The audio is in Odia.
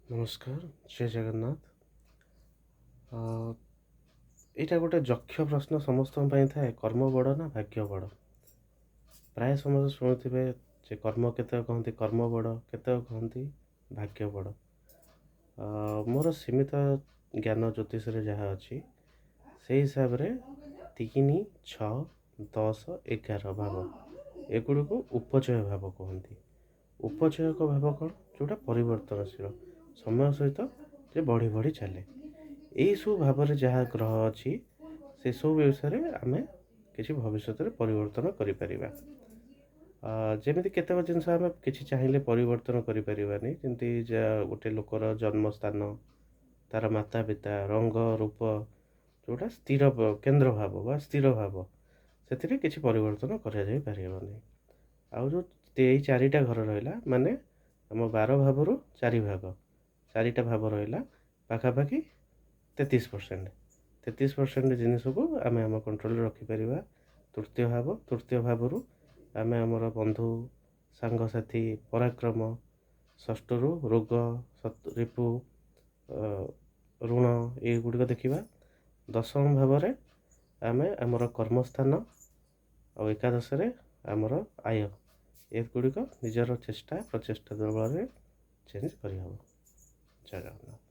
ନମସ୍କାର, ଜୟ ଜଗନ୍ନାଥ। ଏଇଟା ଗୋଟେ ଯକ୍ଷ ପ୍ରଶ୍ନ ସମସ୍ତଙ୍କ ପାଇଁ ଥାଏ, କର୍ମ ବଡ଼ ନା ଭାଗ୍ୟ ବଡ଼? ପ୍ରାୟ ସମସ୍ତେ ଶୁଣୁଥିବେ ଯେ କର୍ମ, କେତେକ କହନ୍ତି କର୍ମ ବଡ଼, କେତେକ କହନ୍ତି ଭାଗ୍ୟ ବଡ଼। ମୋର ସୀମିତ ଜ୍ଞାନ ଜ୍ୟୋତିଷରେ ଯାହା ଅଛି, ସେଇ ହିସାବରେ 3, 6, 10, 11 ଭାବ, ଏଗୁଡ଼ିକୁ ଉପଚୟ ଭାବ କୁହନ୍ତି। ଉପଚୟକ ଭାବ କ'ଣ? ଯେଉଁଟା ପରିବର୍ତ୍ତନଶୀଳ, ସମୟ ସହିତ ଯେ ବଢ଼ି ବଢ଼ି ଚାଲେ। ଏଇସବୁ ଭାବରେ ଯାହା ଗ୍ରହ ଅଛି, ସେସବୁ ବିଷୟରେ ଆମେ କିଛି ଭବିଷ୍ୟତରେ ପରିବର୍ତ୍ତନ କରିପାରିବା। ଯେମିତି କେତେକ ଜିନିଷ ଆମେ କିଛି ଚାହିଁଲେ ପରିବର୍ତ୍ତନ କରିପାରିବାନି, ଯେମିତି ଗୋଟେ ଲୋକର ଜନ୍ମସ୍ଥାନ, ତାର ମାତା ପିତା, ରଙ୍ଗ ରୂପ, ଯେଉଁଟା ସ୍ଥିର କେନ୍ଦ୍ର ଭାବ ବା ସ୍ଥିର ଭାବ, ସେଥିରେ କିଛି ପରିବର୍ତ୍ତନ କରାଯାଇ ପାରିବନି। ଆଉ ଯେଉଁ ଏଇ ଚାରିଟା ଘର ରହିଲା, ମାନେ ଆମ 12 ଭାବରୁ ଚାରି ଭାଗ, ଚାରିଟା ଭାବ ରହିଲା, ପାଖାପାଖି 33%। 33% ଜିନିଷକୁ ଆମେ ଆମ କଣ୍ଟ୍ରୋଲରେ ରଖିପାରିବା। ତୃତୀୟ ଭାବ, ତୃତୀୟ ଭାବରୁ ଆମେ ଆମର ବନ୍ଧୁ, ସାଙ୍ଗସାଥି, ପରାକ୍ରମ, ଷଷ୍ଠରୁ ରୋଗ, ରିପୁ, ଋଣ, ଏଇଗୁଡ଼ିକ ଦେଖିବା। ଦଶମ ଭାବରେ ଆମେ ଆମର କର୍ମସ୍ଥାନ ଆଉ ଏକାଦଶରେ ଆମର ଆୟ, ଏଗୁଡ଼ିକ ନିଜର ଚେଷ୍ଟା ପ୍ରଚେଷ୍ଟା ବଳରେ ଚେଞ୍ଜ କରିହେବ। ଜୟ ଜଗନ୍ନାଥ।